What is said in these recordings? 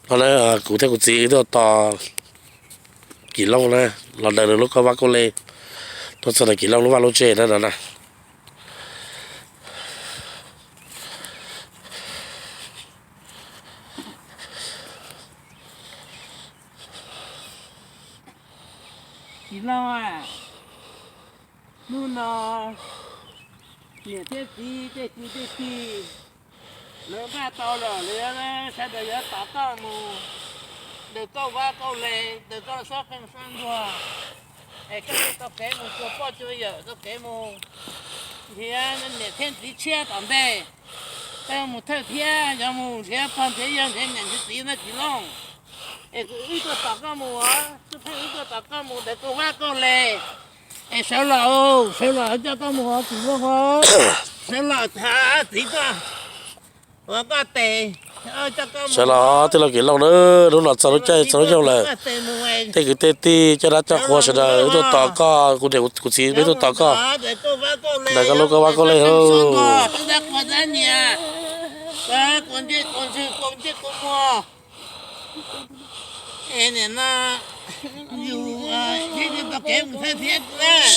No na, kuv thiab kuv txiv wb tuaj tos Kim Looj na, los daws nws lub kauj vab kauj le tuaj txog ntawm Kim Looj lub vaj lub tsev na no na. Kim Looj, hnub no niam thiab txiv tej kwv tej tij lawv npaj tau lawm, lawv sawv daws yuav tos koj mus daws kauj vab kauj le, daws koj xob qeej xob ntuag, es koj thiaj tau kev mus cuag poj cuag yawm, tau kev mus nrhiav niam thiab txiv tshiab tom ntej. Koj yuav mus thawj thiab yuav mus nrhiav pog nrhiav yawg nrhiav niam nrhiav txiv na Kim Looj. Es kuv wb tuaj tos koj mus os, xub pheej wb tuaj tos koj mus daws kauj vab kauj le. Es sawv los, sawv los coj koj mus os Kim Looj os. Sawv los thav txiv koj, ua koj tes, coj koj mus. Sawv los tij laug Kim Looj na, hnub no txog lub caij txog lub nyoog lawm. Tej kwv tej tij coj dab coj qhua sawv daws wb tuaj tos koj, kuv niam kuv txiv peb tuaj tos koj. Daws koj lub kauj vab kauj le hauj.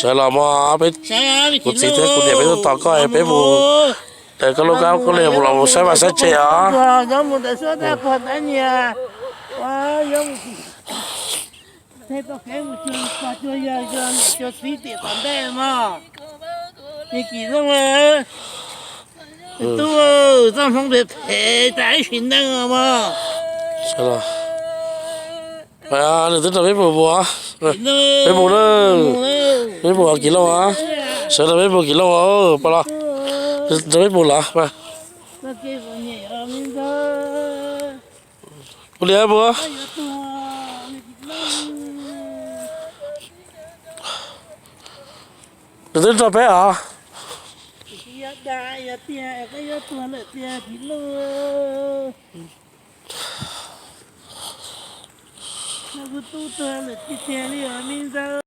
Sawv los mog, peb, kuv txiv thiab kuv niam peb tuaj tos koj, peb mus daws koj lub kauj vab kauj le mus los mus saib vaj saib tsev os. Tej tau kev mus cuag pog cuag yawg cuag niam cuag txiv tim tom ntej mog. Ces Kim Looj, tus tub, txoj hmoov phem phem tas ib sim neej mog. Nws twb nrog peb mus mus, peb mus na, peb mus Kim Looj, sawv nrog peb mus Kim Looj, pab los, nrog peb mus los. Ua li mus. Nws twb nrog peb os.